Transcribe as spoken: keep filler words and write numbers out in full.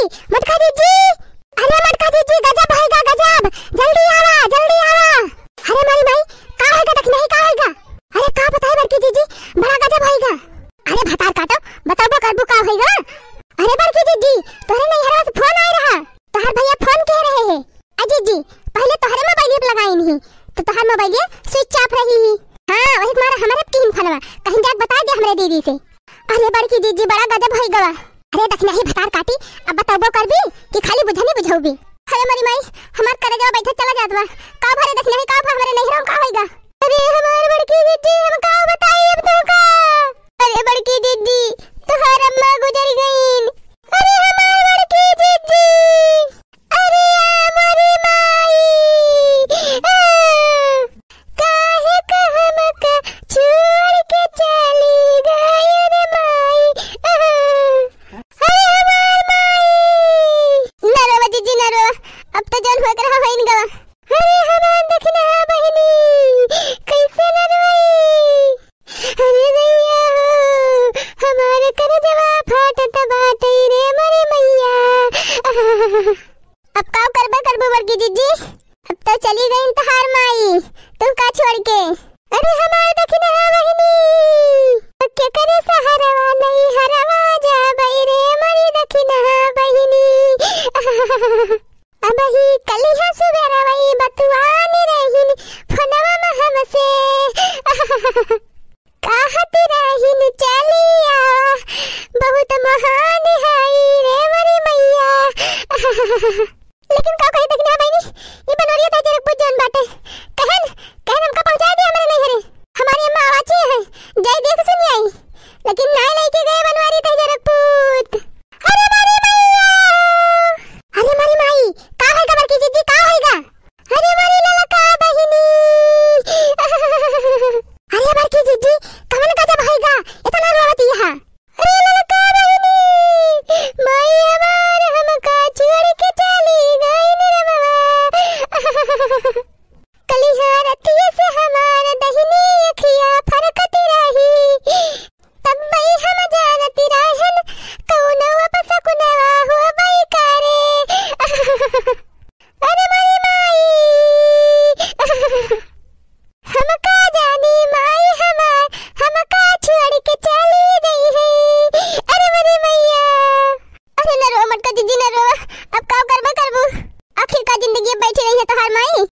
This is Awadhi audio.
मोटका जीजी, अरे मोटका जीजी, गजब होइगा, गजब। जल्दी आवा, जल्दी आवा। अरे मोरी माई, का होइगा दखिनही, का होइगा? अरे का बताई बड़की जीजी, बड़ा गजब होइगा। अरे भतार काटो, बतउबो करबू का होइगा? अरे बड़की जीजी, तोहरे नैहरवा से फोन आए रहा, तोहर भइया फोन कह रहे हैं। अ जीजी, पहिले तोहरे मोबाइल पे लगाइन ही, तो तोहर मोबाइल switch off रही ही। हाँ, वही तुम्हारा हमरे किहिन फोनवा, कहिन जाके बताइ दे हमरे दीदी से। अरे बड़की जीजी, बड़ा गजब होइगा। अरे दखिनही भतार काटी, अब बतउबो करबी कि खाली बुझनी बुझउबी? अरे मोरी माई, हमार करेजवा बैठे चला जात बा। का भरे दखिनही, का भा हमरे नैहरवा में का होइगा? अरे हमार बड़की जीजी, हम का बताई अब तोहका? अरे बड़की जीजी, तोहार अम्मा गुजर गईन।